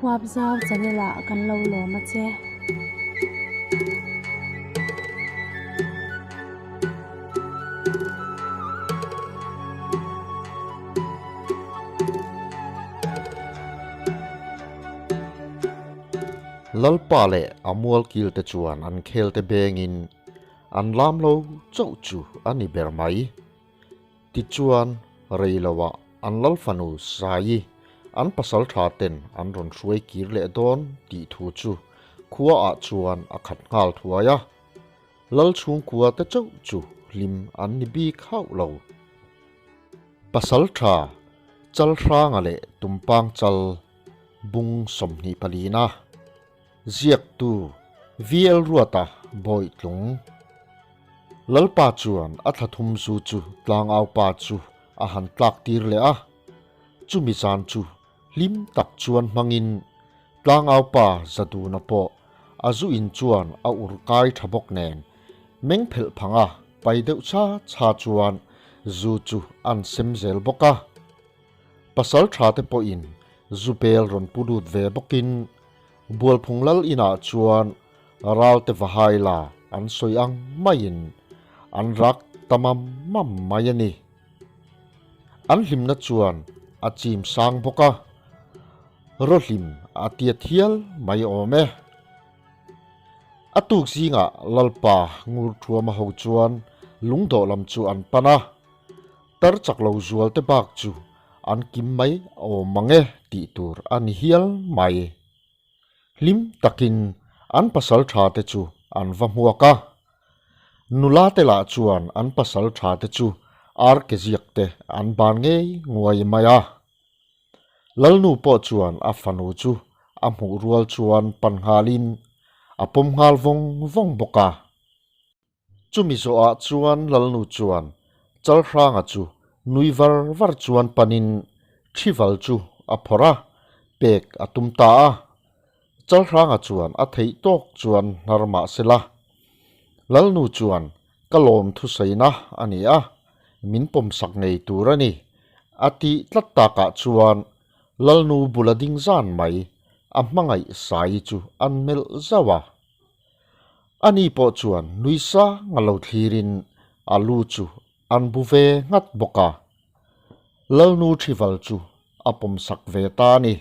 Huapzau channel ah kan lo lawm a che. Lalpa leh a mualkil te chuan an khel te bengin an lam lo chauh chu a ni ber mai. Tichuan, rei loah an lal fanu Saii an pasal tha ten an rawn hruai kir leh dawn tih thu chu khua ah chuan a khat nghal thuai a. Lal chhungkua te chauh chu hlim an ni bik hauh lo. Pasal tha Chalhranga leh Tumpang Chal bung 24 na ziaktu VL Ruata Bawitlung Lalpa chuan a thla thum zu chu tlangau pa chu a han tlak tir leh a, chumi zan chu hlim tak chuan hmangin tlangau pa Zaduna pawh a zu in chuan a ur kai tha bawk nen meng phelh phanga pai deuh cha cha chuan zu chu an sem zel bawk a. Pasal tha te pawhin zu bel rawn pu lut ve bawkin Bualphung lal inah chuan Ralte Vahai la an sawi ang maiin an rak ta mam mam mai a ni. An hlimna chuan a chim sang bawk a, rawhlim a tiat hial mai awm e. A tuk zingah Lalpa ngur thuama ho chuan lungdawh lam chu an pan a, tar chak lo zual te bak chu an kim mai awm mang e tih tur a ni hial mai. Hlim takin an pasal tha te chu an va hmuak a. Nula te lah chuan an pasal tha te chu ar ke ziak te an ban ngei nguai mai a. Lalnu pawh chuan a fanu chu a hmuh rual chuan pan nghalin a pawm nghal vawng vawng bawk a. Chumi zawhah chuan Lalnu chuan Chalhranga chu nui var var chuan panin Thival chu a phawrh a, pek a tum ta a. Chalhranga chuan a theih tawk chuan hnar mah se la. Lalnu chuan ka lawm thusaina a ni a, min pawmsak ngei tur a ni, a tih tlat takah chuan Lalnu bula ding zan mai a hmangaih Saii chu an melh zauh a. Ani pawh chuan nui sang a lo thlirin a lu chu an bu ve nghat bawk a. Lalnu Thival chu a pawmsak ve ta a ni.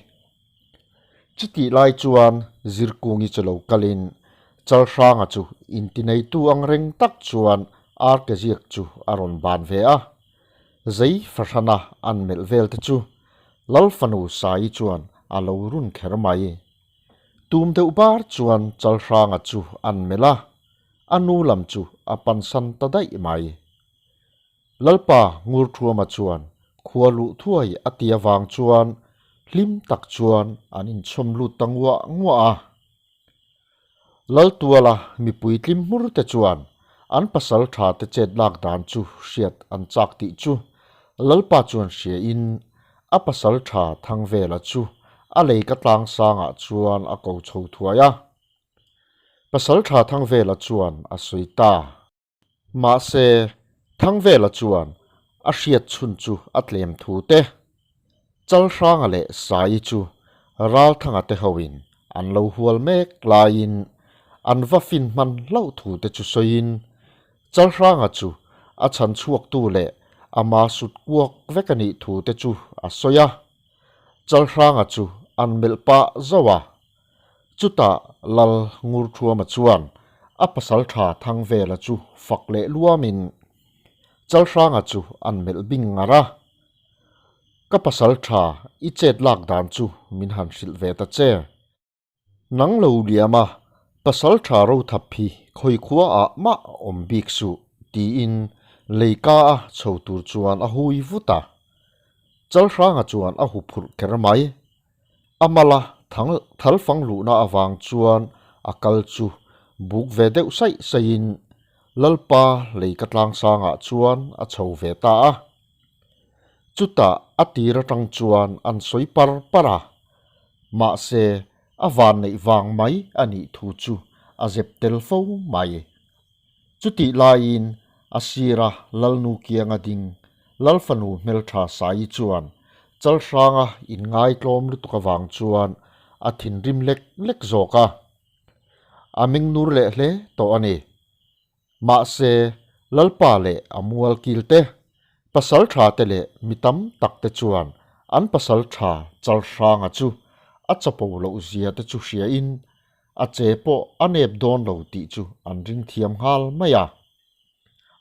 Chutih lai chuan Zirkungi chu lo kalin Chalhranga chu intineitu ang reng tak chuan arkeziak chu a rawn ban ve a. Zei fahrana an melh vel te chu Lalfanu Saii chuan a lo run kher mai. Tum deuh bar chuan Chalhranga chu an melh a, a nu lam chu a pansan ta daih mai. Lalpa Ngurthuama chuan khua luh thuai a ti avang chuan hlim tak chuan an inchhawm lut ta nguah nguah a. Laltuala mipui tlim hmur te chuan an pasal tha te chet lak dan chu hriat an chak tih chu Lalpa chuan hria in A pasal tha Thangvela chu a lei ka tlang sangah chuan a ko chho thuai a. Pasal tha Thangvela chuan a sawi ta. Mahse, Thangvela chuan a hriat chhun chu a tlem thu te. Chalhranga leh Saii chu Ralthanga te hoin an lo hual mek laiin an va fin hman hlauh thu te chu sawiin Chalhranga chu a chhan chhuaktu leh ama sut kuak vek a nih thu te chu a sawi a. Chalhranga chu an melh pah zauh a. Chutah Lal Ngurthuama chuan a pasaltha Thangvela chu fak leh luamin Chalhranga chu an melh bing ngar a. Ka pasaltha i chet lak dan chu min han hrilh ve ta che. Nang lo liam a, pasal tha ro thap hi khawi khua ah mah awm bik suh, tiin leika a chho tur chuan a hui vut a. Chalhranga chuan a huphurh kher mai. A mala thang thalfang luhna avang chuan a kal chu buk ve deuh saih saihin Lalpa leika tlangsangah chuan a chho ve ta a. Chutah a tir atang chuan an sawi par par a, mahse a van neih vang mai a nih thu chu a zep tel fo mai. Chutih laiin a sira Lalnu kianga ding Lalfanu hmeltha Saii chuan Chalhranga inngaitlawm lutuk avang chuan a thinrim lek lek zawk a. A meng nur leh hle tawh a ni. Mahse, Lalpa leh a mual kil te, pasal tha te leh mi tam tak te chuan an pasal tha Chalhranga chu a chapo loh zia te chu hria in a che pawh a nep dawn lo tih chu an ring thiam nghal mai a.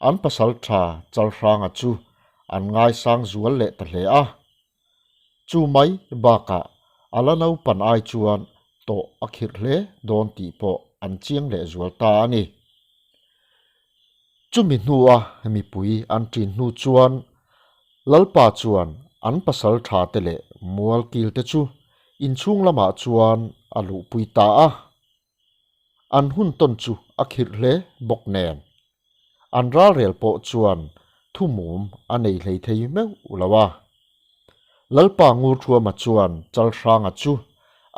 An pasal tha Chalhranga chu an ngaisang zual leh ta hle a. Chu mai bakah a la naupan ai chuan tawh a khirh hle dawn tih pawh an chiang leh zual ta a ni. Chumi hnua mipui an ṭin hnu chuan Lalpa chuan an pasal ṭha te leh mualkil te chu inchhung lamah chuan a luhpui ta a. An hun tawn chu a khirh hle bawk nen. An ralrel pawh chuan thumum a nei hlei thei meuh lo a. Lalpa Ngurthuama chuan Chalhranga chu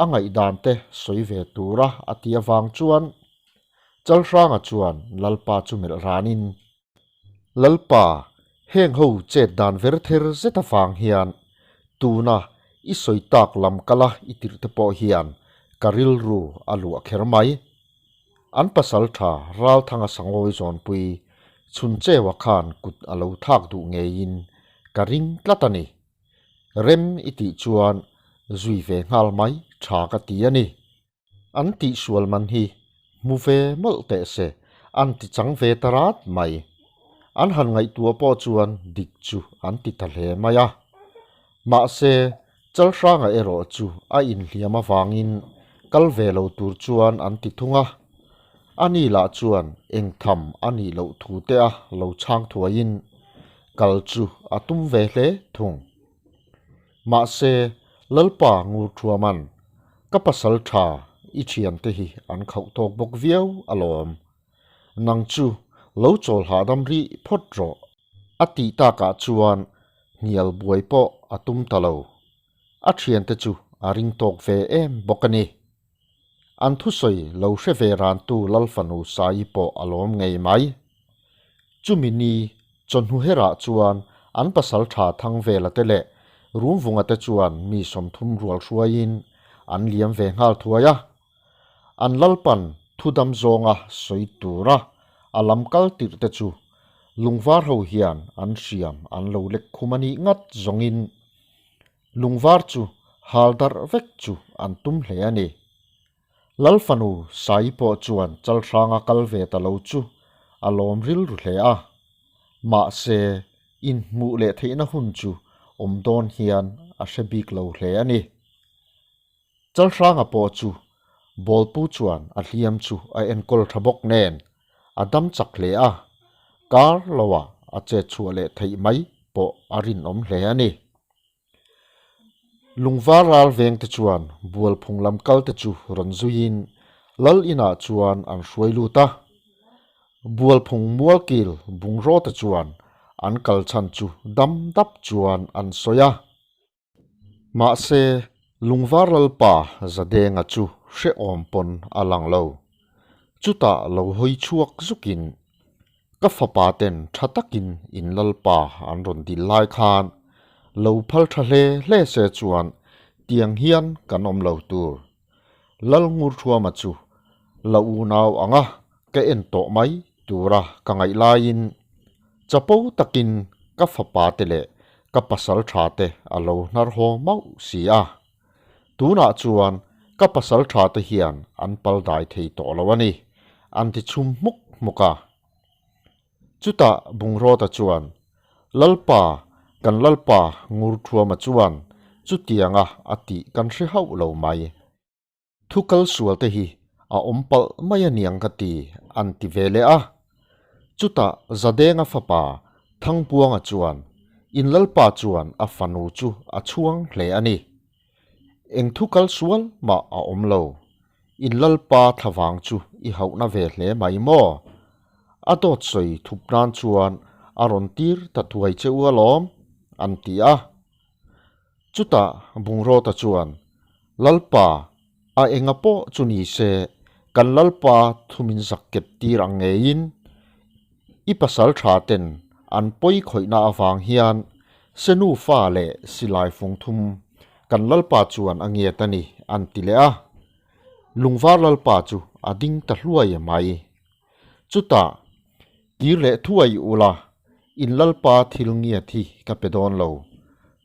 a ngaihdan te sawi ve tura a ti avang chuan Chalhranga chuan Lalpa chu melh ranin, Lalpa, heng ho chet dan ver ther zet avang hian tuna i sawi tak lam kala i tirh te pawh hian ka rilru a luah kher mai. An pasal tha Ralthanga Sangawi zawnpui Chhuncheua khan kut a lo thlak duh ngeiin ka ring tlat a ni. Rem i tih chuan zui ve nghal mai tha ka ti a ni. An tihsual man hi hmu ve mawlh teh se, an ti chang ve ta rat mai. An han ngaihtuah pawh chuan dik chu an ti ta hle mai a. Mahse, Chalhranga erawh chu a inhliam avangin kal ve lo tur chuan an ti thung a. Ani lah chuan eng tham a nih loh thu te a lo chhang thuaiin kal chu a tum ve hle thung. Mahse, Lalpa Ngurthuaman, Ka pasal tha, i thiante hi an khauh tawk bawk viau alawm. Nang chu lo chawl hahdam rih phawt rawh. A tih takah chuan hnial buai pawh a tum ta lo. A thiante chu a ring tawk ve em bawk a ni. An thusawi lo hre ve rantu Lalfanu Saii pawh a lawm ngei mai. Chumi ni chawhnu herah chuan an pasal tha Thangvela te leh Rumvunga te chuan mi 30 rual hruaiin an liam ve nghal thuai a. An Lalpan thudam zawnga sawi tura a lam kal tirh te chu Lungvar ho hian an hriam an lo lek khum a nih ngat zawngin Lungvar chu hal darh vek chu an tum hle a ni. Lalfanu Saii pawh chuan Chalhranga kal ve ta lo chu a lawm rilru hle a. Mahse, inhmuh leh theihna hun chu awm dawn hian a hre bik lo hle a ni. Chalhranga pawh chu Bawlpu chuan a hliam chu a enkawl tha bawk nen a dam chak hle a, kar loah a chet chhuah leh theih mai pawh a rinawm hle a ni. Lungvar ral veng te chuan Bualphung lam kal te chu rawn zuiin Lal inah chuan an hruai lut a. Bualphung mualkil bungraw te chuan an kal chhan chu dam dap chuan an sawi a. Mahse, Lungvar Lalpa Zadenga chu hrehawm pawn a lang lo. Chutah lo hawi chhuak zukin, Ka fapa ten tha takin in Lalpa an rawn dil lai khan lo phal tha hle hle se chuan tiang hian kan awm lo tur. Lal Ngurthuama chu la unau anga ka en tawh mai tura ka ngaih laiin chapo takin ka fapa te leh ka pasal tha te a lo hnar haw mauh si a. Tunah chuan ka pasal tha te hian an pal dai thei tawh lo a ni, an ti chhum hmuk hmuk a. Chutah Bungrawta chuan, Lalpa, kan Lalpa Ngurthuama chuan chutianga a tih kan hre hauh lo mai. Thu kal sual te hi a awm palh mai a niang ka ti, an ti ve leh a. Chutah Zadenga fapa Thangpuanga chuan, In Lalpa chuan a fanu chu a chhuang hle a ni. Eng thu kal sual mah a awm lo. In Lalpa thlavang chu i hauhna ve hle mai maw? A dawt sawi thup nan chuan a rawn tir ta thuai che u alawm, an ti a. Chutah Bungrawta chuan, Lalpa, a enga pawh chu ni se, kan Lalpa thu min zak kep tir ang ngeiin, i pasal tha ten an pawi khawihna avang hian Senu fa leh silai fung thum kan Lalpa chuan a ngiat a ni, an ti leh a. Lungvar Lalpa chu a ding ta hluai mai. Chutah, Kir leh thuai ula, in Lalpa thil ngiat hi ka pe dawn lo.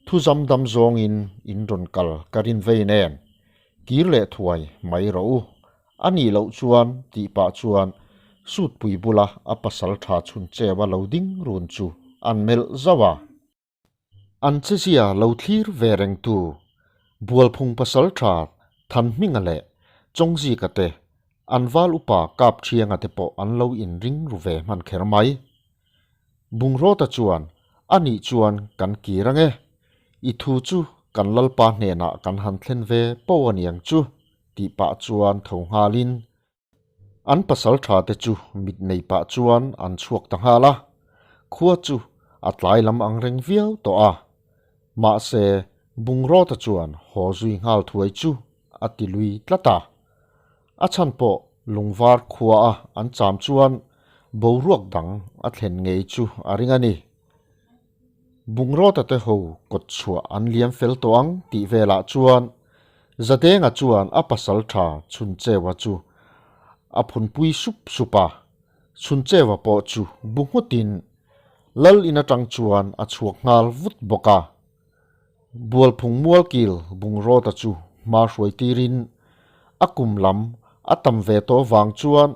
Thu zam dam zawngin in rawn kal ka rin vei nen, kir leh thuai mai rawh u. A nih loh chuan tih pah chuan sutpui bula a pasal tha chhun cheua lo ding run chu an melh zauh a. An chezia lo thlir ve rengtu Bualphung pasal tha Thanhminga leh Chawngzika te, an val upa Kapthianga te pawh an lo inring ru ve hman kher mai. Bungrawta chuan, A nih chuan kan kir ange. I thu chu kan Lalpa hnenah kan han thlen ve pawh a niang chu, tih pah chuan tho nghalin an pasal tha te chu mit nei pah chuan an chhuak ta nghal a. Khua chu a tlai lam ang reng viau tawh a. Mahse, Bungrawta chuan haw zui nghal thuai chu a ti lui tlat a. A chhan pawh lungvar khua a an cham chuan boruak dang a thlen ngei chu a ring a ni. Bungrawta te ho kawt chhuah an liam fel tawh ang tih velah chuan Zadenga chuan a pasal tha Chhuncheua chu a phunpui sup sup a. Chhuncheua pawh chu bu nghutin Lal in atang chuan a chhuak nghal vut bawk a. Bualphung mualkil Bungrawta chu hma hruai tirin a kum lam a tam ve tawh vang chuan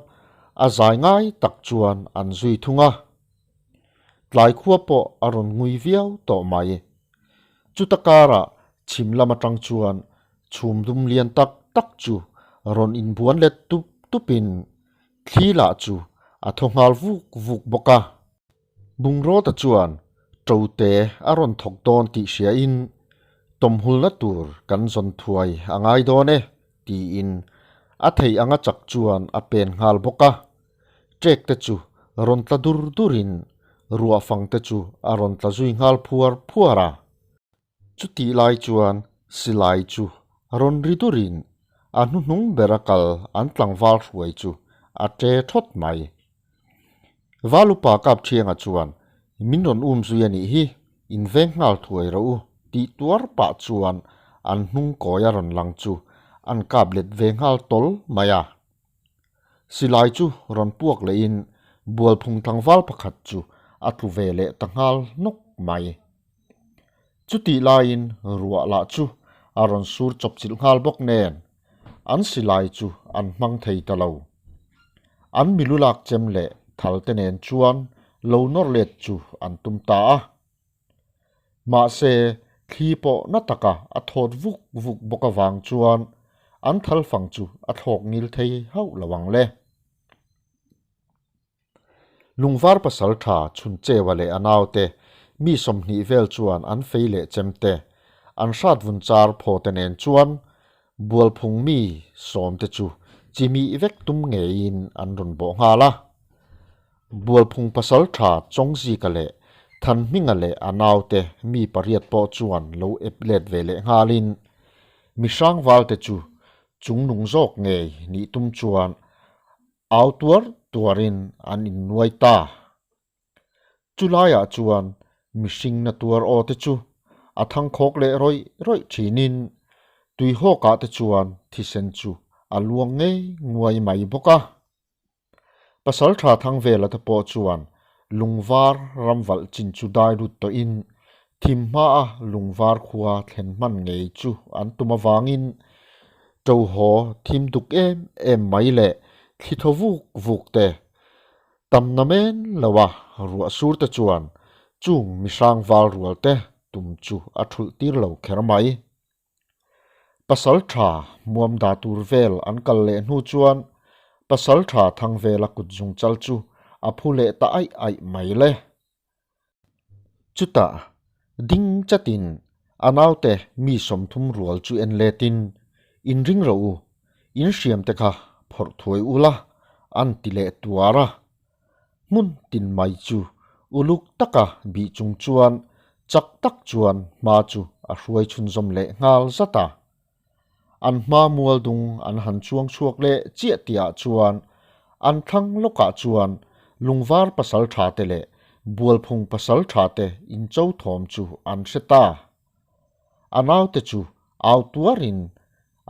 a zai ngai tak chuan an zui thung a. Tlai khua pawh a rawn ngui viau tawh mai. Chuta karah chhim lam atang chuan chhum dum lian tak tak chu rawn inbuan let tup tupin thli lah chu a thaw nghal vuk vuk bawk a. Bungrawta chuan Ṭote a rawn thawk dawn tih hriain tawmhulna tur kan zawn thuai a ngai dawn e tiin a thei anga chak chuan a pen nghal bawk a. Ṭek te chu rawn tla dur durin ruah fang te chu a rawn tla zui nghal phuar phuar a. Chutih lai chuan silai chu rawn ri durin a hnuhnung bera kal an tlangval hruai chu a ṭe thawt mai. Valupa Kapṭhianga chuan min rawn um zui a nih hi, in veng nghal thuai rawh u tih tuar pah chuan an hnung kawi a rawn lang chu an kap let ve nghal tawl mai a. Silai chu rawn puak lehin Bualphung tlangval pakhat chu a tlu ve leh ta nghal nawk mai. Chutih laiin ruah lah chu a rawn sur chawpchilh nghal bawk nen an silai chu an hmang thei ta lo. An milu lak chem leh thal te nen chuan lo nawr let chu an tum ta a. Mahse, thli pawh na taka a thawt vuk vuk bawk avang chuan an thal fang chu a thlawk ngil thei hauh lo ang le. Lungvar pasal tha Chhuncheua leh a naute mi 20 vel chuan an fei leh chem te, an hrat vun char phaw te nen chuan Bualphung mi 10 te chu chimih vek tum ngeiin an rawn bawh nghal a. Bualphung pasal tha Chawngzika leh Thanhminga leh a naute mi pariat pawh chuan lo ep let ve leh nghalin mi hrangvalte chu chungnung zawk ngei nih tum chuan au tuar tuarin an innuai ta. Chulaiah chuan mihring na tuar aw te chu a thangkhawk leh rawih rawih thinin tuihawkah te chuan thisen chu a luang ngei nguai mai bawk a. Pasaltha Thangvela te pawh chuan lungvar ramvalh chin chu dai lut tawhin thim hmaa lungvar khua thlen hman ngei chu an tum avangin ṭohaw thim duk em em mai leh thli thaw vuk vuk te tam na men lo a ruah sur te chuan chung mihrang val rual te tum chu a thulh tir lo kher mai. Pasal tha muam da tur vel an kal leh hnu chuan pasal tha thang vela kut zung chal chu a phu leh ta aih aih mai le. Chutah ding chatin a naute mi 30 rual chu en letin in ring rawh u, in hriam te kha phawrh thuai ula an ti leh tuar a. Hmun tin mai chu uluk taka bih chung chuan chak tak chuan hma chu a hruai chhunzawm leh nghal zat a. An hma mual dung an han chuang chhuak leh chiah tihah chuan an thlang lawkah chuan lungvar pasal tha te leh bualphung pasal tha te incho thawm chu an hre ta. A naute chu au tuarin.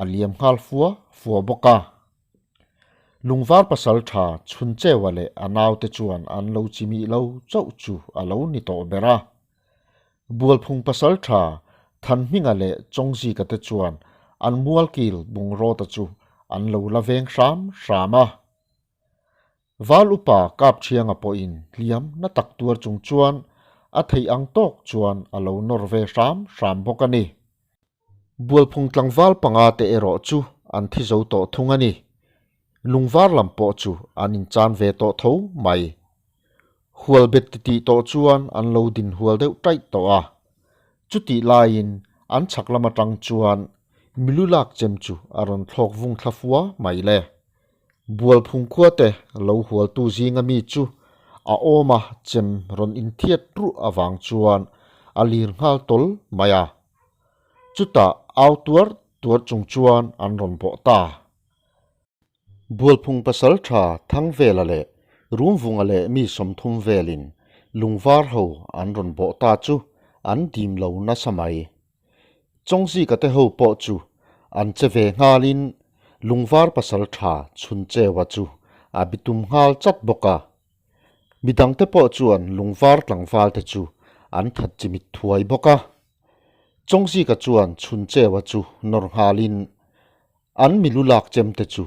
a liam nghal fua fua bawk a. Lungvar pasal tha chhun cheua leh a naute chuan an lo chimih lo chauh chu a lo ni tawh ber a. Bualphung pasal tha Thanhminga leh Chawngzika te chuan an mualkil bungraw-ta chu an lo la veng hram hram a. Val upa Kapṭhianga pawhin hliam na tak tuar chung chuan a theih ang tawk chuan a lo nawr ve hram hram bawk a ni. Bualphung tlangval panga te erawh chu an thi zo tawh thung a ni. Lungvar lam pawh chu an inchan ve tawh tho mai. Hual bet titih tawh chuan an lo din hual deuh taih tawh a. Chutih laiin an chhak lam atang chuan milu lak chem chu a rawn thlawk vung thla fua mai le. Bualphung khua te lo hualtu zinga mi chu a awma chem rawn inthiat ruh avang chuan a lir nghal tawl mai a. Chutah au tuar tuar chung chuan an rawn bawh ta. Bualphung pasal tha Thangvela leh Rumvunga leh mi 30 velin lungvar ho an rawn bawh ta chu an dim lo nasa mai. Chawngzika te ho pawh chu an che ve nghalin lungvar pasal tha Chhuncheua chu a bitum nghal chat bawk a. Midangte pawh chuan lungvar tlangval te chu an that chimit thuai bawk a. Chawngzika chuan Chhuncheua chu nawr nghalin an milu lak chem te chu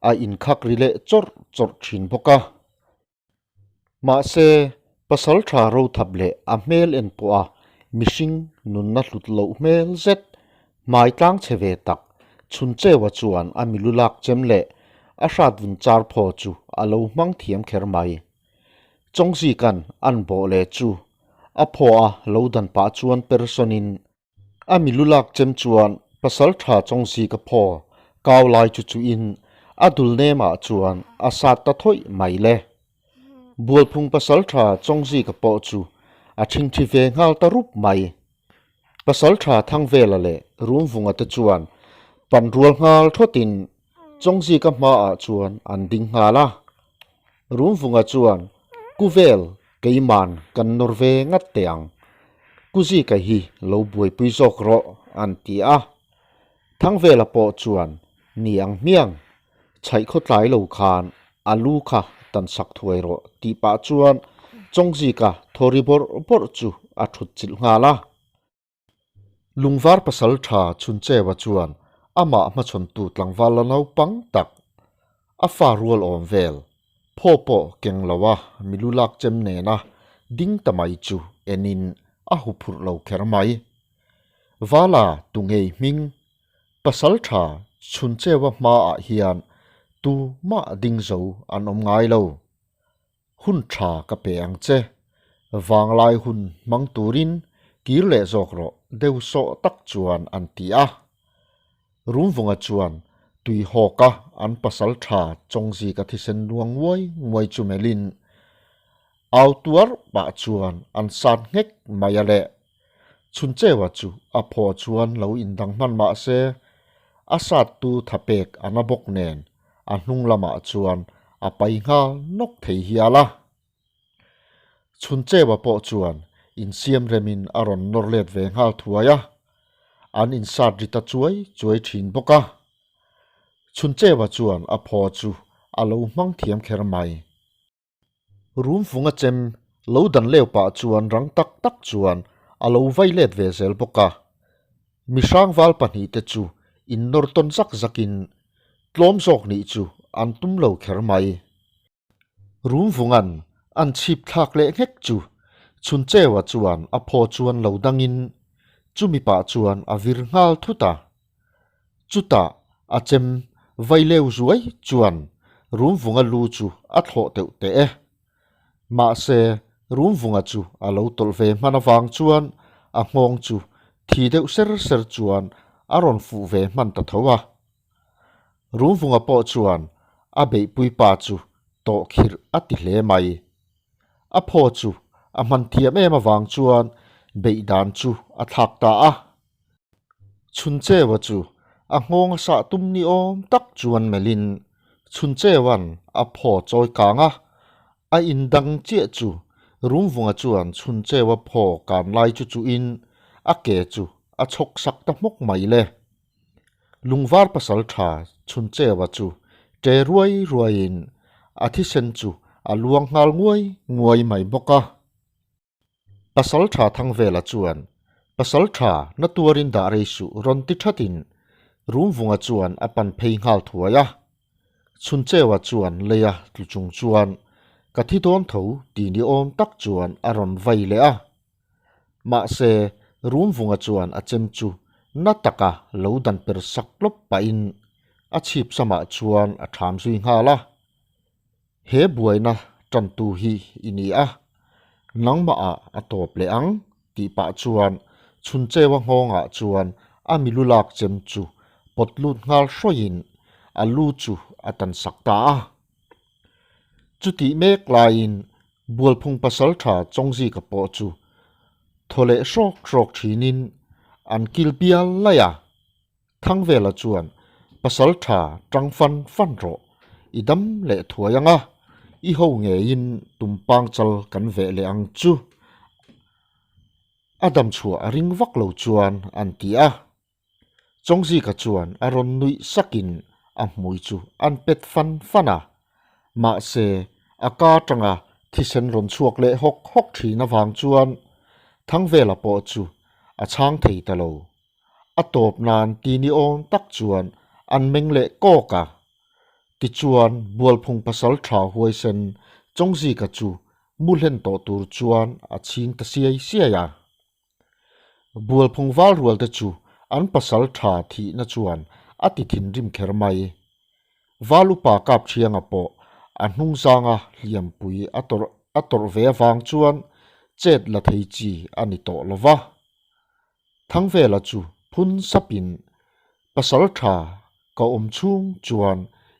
a inkhak ri leh chawrh chawrh thin bawk a. Mahse, pasal tha rothap leh a hmel en pawha mihring nunna hlut loh hmel zet hmai tlang chhe ve tak Chhuncheua chuan a milu lak chem leh a hrat vun char phaw chu a lo hmang thiam kher mai. Chawngzika'n an bawh leh chu a phaw a lo dan pah chuan persawnin A milu lak chem chuan pasal tha Chawngzika phaw kau lai chu chuhin a dul nemah chuan a sat ta thawih mai le. Bualphung pasal tha Chawngzika pawh chu a thingthi ve nghal ta rup mai. Pasal tha Thangvela leh Rumvunga te chuan pan rual nghal thawtin Chawngzika hmaah chuan an ding nghal a. Rumvunga chuan, Kuvel, keiman kan nawr ve ngat teh ang. Kuzika hi lo buaipui zawk rawh, an ti a. Thangvela pawh chuan, Ni ang hmiang, chhaih khaw tlai lo khan a lu kha tan sak thuai rawh, tih pah chuan Chawngzika thaw ri bawrh bawrh chu a thut chilh nghal a. Lungvar pasal tha Chhuncheua chuan amah hmachhawntu tlangval la naupang tak, a fa rual awm vel, phaw pawh keng lo a milu lak chem nena ding ta mai chu enin a huphurh lo kher mai. Vala tu ngei hming, pasal tha Chhuncheua hmaah hian tu mah ding zo an awm ngai lo. Hun tha ka pe ang che. Vanglai hun hmang turin kir leh zawk rawh deuh sawh tak chuan an ti a. Rumvunga chuan tui hawka an pasal tha Chawngzika thisen luang nguai nguai chu melhin au tuar pah chuan an sat nghek mai a leh. Chhuncheua chu a phaw chuan lo indang hman mah se a sattu thapek a na bawk nen a hnung lamah chuan a pai nghal nawk thei hial a. Chhuncheua pawh chuan insiam remin a rawn nawr let ve nghal thuai a, an insat ri ta chuai chuai thin bawk a. Chhuncheua chuan a phaw chu a lo hmang thiam kher mai. Rumvunga chem lo dan leu pah chuan rang tak tak chuan a lo vai let ve zel bawk a. Mi hrangval pahnihte chu innawr tawn zak zakin tlawm zawk nih chu an tum lo kher mai. Rumvunga'n an chhip thlak leh nghek chu Chhuncheua chuan a phaw chuan lo dangin chumi pah chuan a vir nghal thut a. Chutah a chem vai leu zuai chuan Rumvunga lu chu a thlawh teuh teh e. Mahse, Rumvunga chu a lo tawlh ve hman avang chuan a nghawng chu thi deuh ser ser chuan a rawn fuh ve hman ta tho a. Rumvunga pawh chuan a beihpui pa chu tawh khirh a ti hle mai. A phaw chu a hman thiam em avang chuan beih dan chu a thlak ta a. Chhuncheua chu a nghawng a sah tum ni awm tak chuan melhin Chhuncheua'n a phaw chawi kang a, a indang chiah chu Rumvunga chuan Chhuncheua phaw kan lai chu chuhin a ke chu a chhawk sak ta hmawk mai le. Lungvar pasalṭha Chhuncheua chu ṭe ruai ruaiin a thisen chu a luang nghal nguai nguai mai bawk a. Pasalṭha Thangvela chuan, Pasalṭha, na tuarin dah rei suh rawn ti ṭhatin Rumvunga chuan a pan phei nghal thuai a. Chhuncheua chuan leia tlu chung chuan, Ka thi dawn tho ti ni awm tak chuan a rawn vai leh a. Mahse, Rumvunga chuan a chem chu na taka lo dan per sak lawp pahin a chhip samah chuan a ṭham zui nghal a. He buaina ṭantu hi i ni a, nangmahah a tawp leh ang tih pah chuan Chhuncheua nghawngah chuan a milu lak chem chu pawt lut nghal hrawiin a lu chu a tan sak ta a. Chutih mek laiin Bualphung pasalṭha Chawngzika pawh chu thaw leh hrawk hrawk ṭhinin an kil bial laih a. Thangvela chuan, Pasal tha tang fan fan rawh, i dam leh thuai ang a, i ho ngeiin tumpang chal kan veh leh ang chu. A dam chhuah a ring vak lo chuan an ti a. Chawngzika chuan a rawn nuih sakin a hmui chu an pet fan fan a. Mahse, a ka atanga thisen rawn chhuak leh hawk hawk thin avang chuan Thangvela pawh chu a chhang thei ta lo. A tawp nan ti ni awm tak chuan an meng leh kawk a. Tichuan Bualphung pasal tha huaisen Chawngzika chu mu hlen tawh tur chuan a chhing ta siai siai a. Bualphung val rual te chu an pasal tha thihna chuan a ti thinrim kher mai. Val upa Kapthianga pawh a hnungzanga hliampui a tawrh a tawrh ve avang chuan chet la thei chi a ni tawh lo va. Thangvela chu phun sapin, Pasal tha ka awm chhung chuan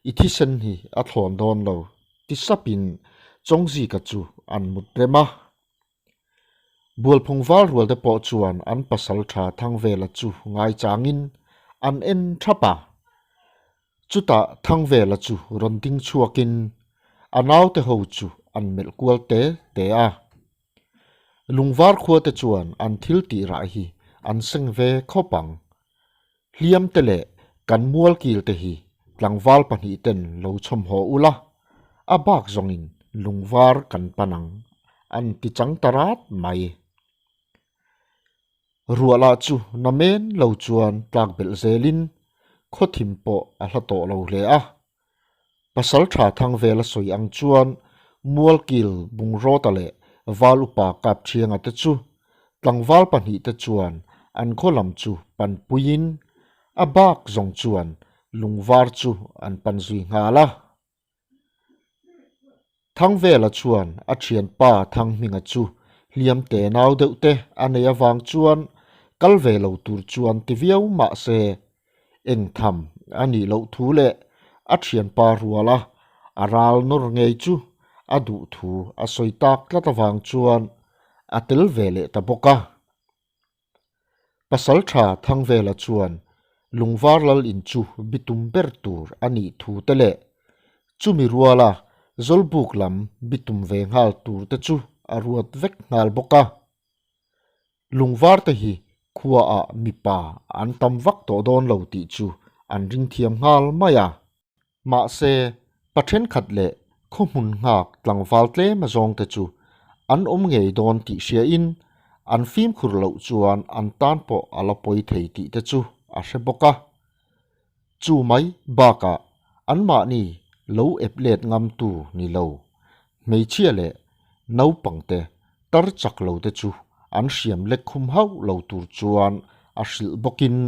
i thisen hi a thlawn dawn lo, ti sapin Chawngzika chu an mut rem a. Bualphung val rual te pawh chuan an pasal tha Thangvela chu ngaichangin an en thap a. Chutah Thangvela chu rawn ding chhuakin a naute ho chu an melh kual te te a. Lungvar khua te chuan an thil tih rah hi an seng ve khawp ang. Hliam te leh kan mual kil te hi tlangval pahnih ten lo chhawmhaw ula, a bak zawngin lungvar kan pan ang an ti chang ta rat mai. Ruah lah chu na men lo chuan tlak belh zelin khawthim pawh a hla tawh lo hle a. Pasal tha Thangvela sawi ang chuan Mualkil Bungrawta leh Val Upa Kapthianga te chu tlangval pahnih te chuan an khaw lam chu pan puiin a bak zawng chuan lungvar chu an pan zui nghal a. Thangvela chuan a thianpa Thanghminga chu hliam te nau deuh te a nei avang chuan kal ve lo tur chuan ti viau mah se engtham a nih loh thu leh a thianpa ruala a ral nawr ngei chu a duh thu a sawi tak tlat avang chuan a tel ve leh ta bawk a. Pasal tha Thangvela chuan Lungvar lal in chu bitum ber tur a nih thu te leh chumi ruala Zawlbuk lam bitum ve nghal tur te chu a ruat vek nghal bawk a. Lungvar te hi khuaah mipa an tam vak tawh dawn lo tih chu an ring thiam nghal mai a. Mahse, pa thenkhat leh khaw hmun nghak tlangval tlem a zawng te chu an awm ngei dawn tih hriain an fimkhur loh chuan an tan pawh a la pawi thei tih te chu a hre bawk a. Chu mai bakah anmahni lo ep let ngamtu ni lo, hmeichhia leh naupangte tar chak lo te chu an hriam lek khum hauh lo tur chuan a hrilh bawkin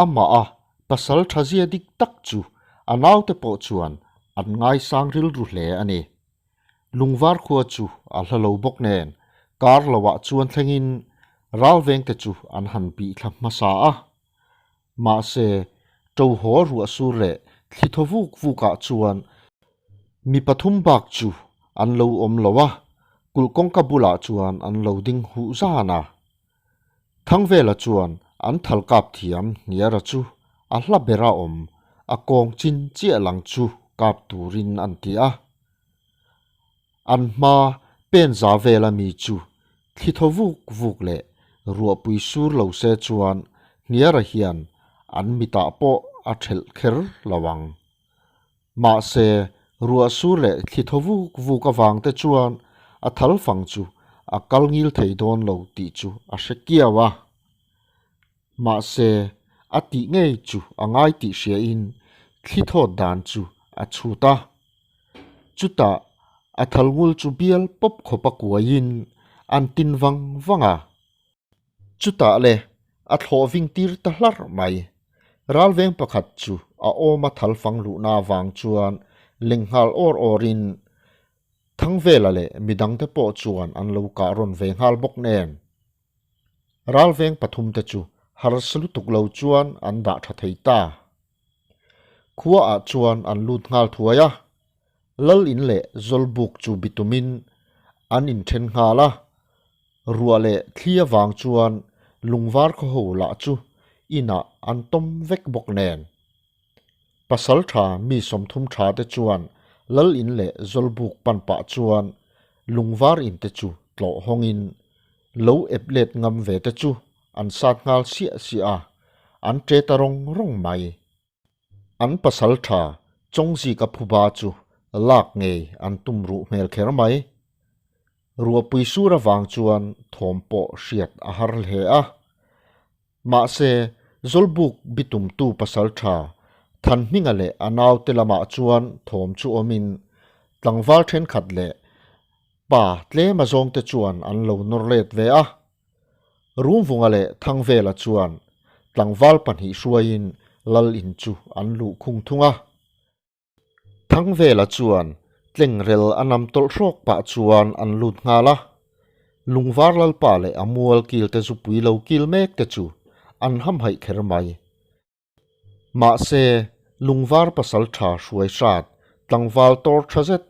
Amah a pasal tha zia dik tak chu a naute pawh chuan an ngaisang rilru hle a ni. Lungvar khua chu a hla lo bawk nen kar loah chuan thlengin ralvengte chu an han bih thla hmasa a. Mahse, ṭo haw ruah sur leh thli thaw vuk vukah chuan mi pathum bak chu an lo awm lo a, kulh kawngka bulah chuan an lo ding huh zan a. Thangvela chuan an thal kap thiam Hniara chu a hla bera awm a kawng chin chiah lang chu kap turin an ti a. An hma pen za vela mi chu thli thaw vuk vuk leh ruahpui sur lo se chuan Hniara hian an mitah pawh a thelh kher lo ang. Mahse, ruah sur leh thli thaw vuk vuk avang te chuan a thal fang chu a kal ngil thei dawn lo tih chu a hre kiau a. Mahse, a tih ngei chu a ngai tih hriain thli thawt dan chu a chhut a. Chutah a thal ngul chu bial pawp khawp a kuaiin an tin vang vang a. Chutah le a thlawh ving tir ta hlar mai. Ralveng pakhat chu a awm a thal fang luhna avang chuan leng nghal awr awrin Thangvela leh midangte pawh chuan an lo kah rawn ve nghal bawk nen. Ralveng pathumte chu harsa lutuk lo chuan an dah tha thei ta. Khuaah chuan an lut nghal thuai a, Lal in leh Zawlbuk chu bitumin an inthen nghal a, ruah leh thli avang chuan lungvar khaw ho lah chu inah an tawm vek bawk nen. Pasal tha mi 30 tha te chuan Lal in leh Zawlbuk pan pah chuan lungvar in te chu tlawh hawngin lo ep let ngam ve te chu an sat nghal siah siah a, an ṭe ta rawng rawng mai. An pasal tha Chawngzika phuba chu lak ngei an tum ruh hmel kher mai. Ruahpui sur avang chuan thawm pawh hriat a har hle a. Mahse, Zawlbuk bitumtu pasal tha Thanhminga leh a naute lamah chuan thawm chu awmin tlangval thenkhat leh pa tlem azawngte chuan an lo nawr let ve a. Rungvunga leh Thangvela chuan tlangval pahnih hruaiin Lal in chu an luh khung thung a. Thangvela chuan tlengrel a nam tawlh hrawk pah chuan an lut nghal a. Lungvar Lalpa leh a mual kil te zupui lo kil mek te chu an hamhaih kher mai. Mahse, lungvar pasal tha hruai hrat, tlangval tawr tha zet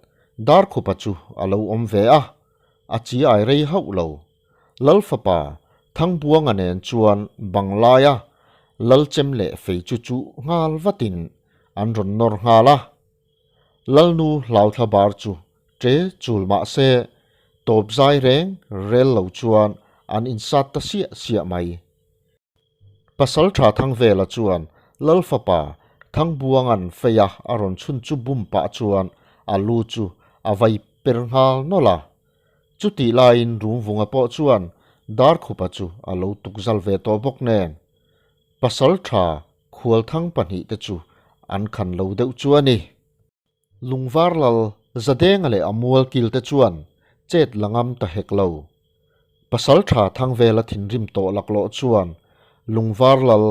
Darkhupa chu a lo awm ve a, a chi ai rei hauh lo. Lal fapa Thangbuanga nen chuan banglaia Lal chem leh fei chu chuh nghal vatin an rawn nawr nghal a. Lalnu hlauthla bar chu ṭe chul mah se, tawp zai reng rel lo chuan an insat ta siah siah mai. Pasal tha Thangvela chuan Lal fapa Thangbuanga'n feia a rawn chhun chu bum pah chuan a lu chu a vai per nghal nawlh a. Chutih laiin Rungvunga pawh chuan Darkhupa chu a lo tukzal ve tawh bawk nen. Pasal tha Khualthang pahnihte chu an khan lo deuh chu a ni. Lungvar lal Zadenga leh a mual kilte chuan chet la ngam ta hek lo. Pasal tha Thangvela thinrim tawh laklawh chuan Lungvar lal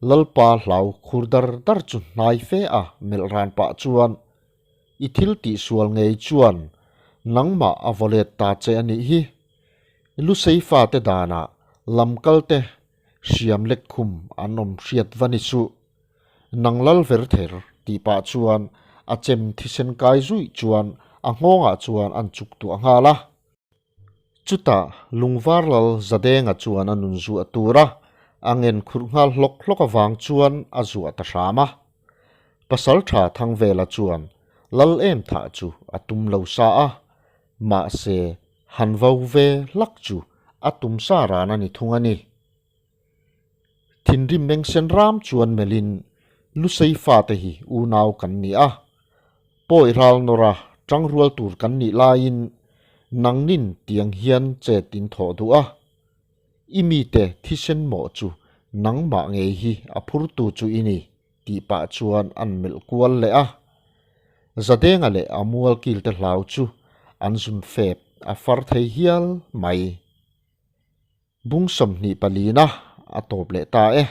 Lalpa hlau khur dar dar chu hnai fe a melh ran pah chuan, I thil tihsual ngei chuan nangmah a vaw let ta che a nih hi. Lusei fate danah lamkalte hriam lek khum an awm hriat va ni suh. Nang lal ver ther tih pah chuan a chem thisen kai zuih chuan a nghawngah chuan an chuk tuah nghal a. Chutah lungvar lal Zadenga chuan a nun zuah tur a, a ngen khurh nghal hlawk hlawk avang chuan a zuah ta hram a. Pasal tha Thangvela chuan lal em thah chu a tum lo sa a, mahse han vo ve hlak chu a tum sa ran a ni thung a ni. Thinrim meng sen ram chuan melhin Lusei fate hi unau kan ni a, pawi ral nawra tangrual tur kan nih laiin nangnin tiang hian chet in thawh duh a, i mite thisen mawh chu nangmah ngei hi a phurtu chu i ni tih pah chuan an melh kual leh a. Zadenga leh a mual kilte hlau chu an zun fep a far thei hial mai. Bung 24 na a tawp leh ta e.